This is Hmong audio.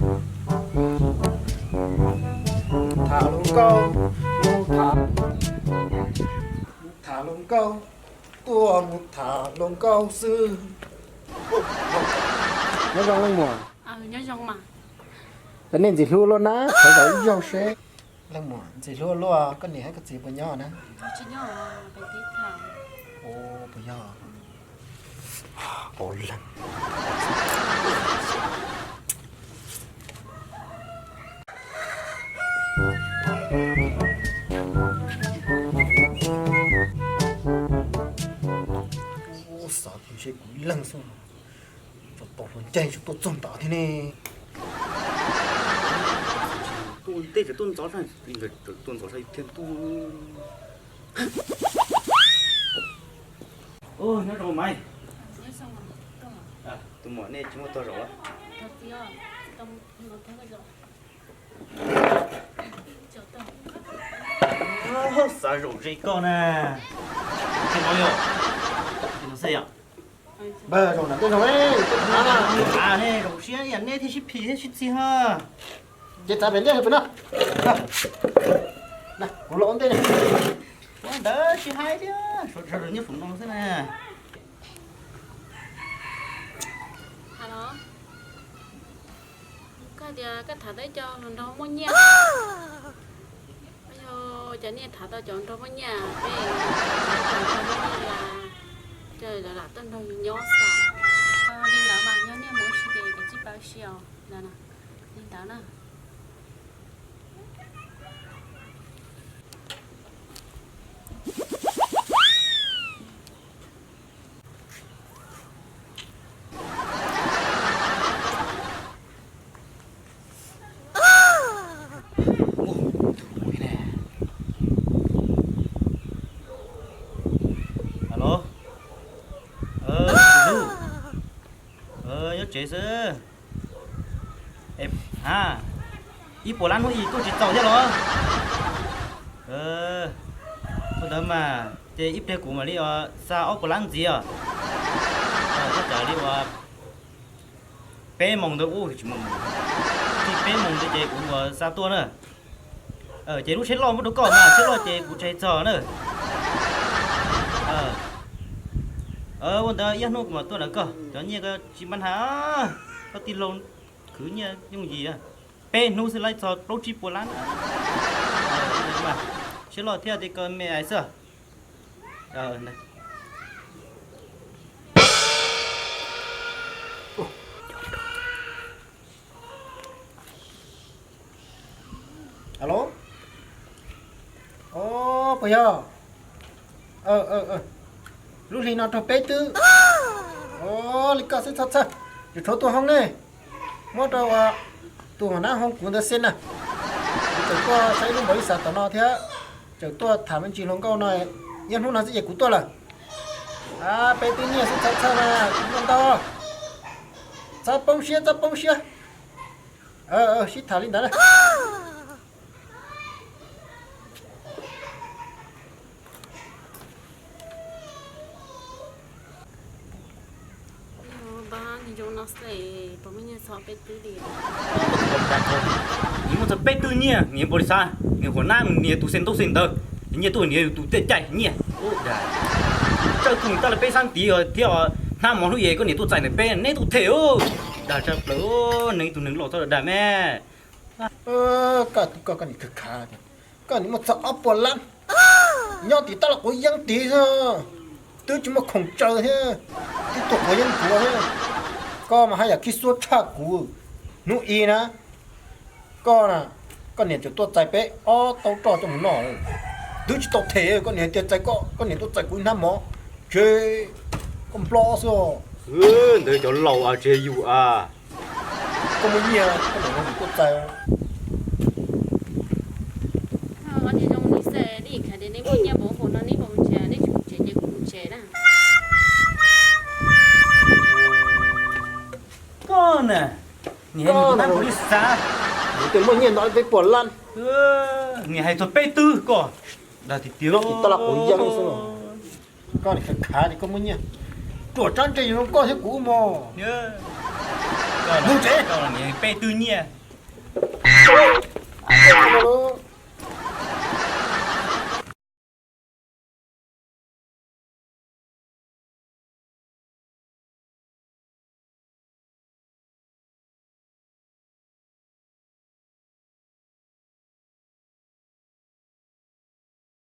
Tham hluas nkauj, mus tham, mus tham hluas nkauj, tuaj mus tham hluas nkauj xwb. Nyob zoo leej muam. Nyob zoo mas. Cov nej ntxim hlub luaj na, thov zam ib zaug seb. Leej muam ntxim hlub luaj, koj niam thiab koj txiv puas nyob na? Tsis nyob, pem teb tham. Ua puas yog? Ua leej. Ua xav tias ntshe kuv ib leeg xwb, tau hluas ncaig tsis tuaj txog nrad thiab ne. Tuaj ntej tseem tuaj ntxov, tuaj ntxov thiab tuaj. Nyob zoo Maiv. Tus muam nej tsis muaj tog zaum los? Xav zaum ze koj na. Tsis no yog, tsis no xwb yom. Npawg zaum nram tej zaum, zaum siab neb thiaj sib phim thiab sib txig ho. Ces txav pem ntej pem no. Kuv los ua ntej ne. Ua ntawd tsis hais thiab, sawv daws nyob saum no xwb na. Koj tias koj tham tau ib co hluas nraug muaj nyiaj. Yog cov nej tham tau cov nraug muaj nyiaj, peb cov nraug muaj nyiaj li, lawv lam tuaj nrog yus nyob xwb. Li ntawd mas yog nej mus ua si ces kav tsij pab ua si os. Li ntawd na. Alo, Lub, nyob tsev xwb. Ha, ib puas lab hnub ib tuaj tsis txaus thiab los? Ua ntawd mas ces ib pliag kuv mam li xa ob puas lab ntxiv os. Thaj tsam li uas peb moos ntawd, ub, tsis muaj moos, txij peb moos ntawd ces kuv uas xa tuaj na. Ces lub tsheb loj muab rau koj mas, tsheb loj ces kuv tsis txog na. Ua ntawd ib hnub kuv mam tuaj ntawm koj, cov nyiaj koj tsis npaj hnav, koj tij laug khwv nyiaj yooj yim, peb hnub xwb laib txog plaub tsib puas lab. Tsheb loj thiab tej ko me xwb. Alo, o, puas yog? Lub hli no raug peb twb. O, li koj xwb txhob txhawj, yuav tshuav tus hoob ne, muab rau tus hoob nab hoob kuv ntawd xwb na. Kuv tseem tuaj saib lub npaum li xav tom no thiab, tseem tuaj tham me ntsis hluas nkauj no, ib hnub no xwb ces kuv tuaj lawm. Peb twb nyiaj xwb txhob txhawj mas kuv muaj ntau. Txhob poob siab, txhob poob siab. Sib tham li ntawd na. Nws muaj txog peb twb nyiaj, nws npaum li xav, nws huam nab nws tus xe ntaub xe ntawd, nyiaj tuaj nws tus tej caij nyiaj. Tsawg tus tab lawv peb xab ntiv thiab, hnab mov hnub ib koj niam tuaj txais ntawm peb neb tuaj them. Dag tshaj plaws, neeg ib tug neeg loj txhob dag me. Koj tus koj koj niam khav khav, koj niam muaj txog ob puas lab, nyob tim tab laj quav yeeb tid xwb, twb tsis muaj khoom tsaws thiab, twb tuag quav yeeb ncuav thiab. Koj mas haj yam khib xuab tshaj kuv. Hnub ib na, koj na, koj niam tseem tuaj txais peb ob tau roj coj mus noj, twb tsis tau them koj niam hais tias txais koj, koj niam tuaj txais kuv ib hnab mov, tsev koj nplob xwb. Ntawd cov laus tsis yog yus a. Koj muaj nyiaj koj niam tuaj txais. Koj na, niam hais tus nab npaum li xav, kuv twb muaj nyiaj ntau peb puas lab, niam hais txog peb twb koj, dag tiag tiag, koj niam khav khav ces koj muaj nyiaj, ruam tsab ntse yus zoo koj thiab kuv mog. Mus tsev. Peb twb nyiaj. Mus.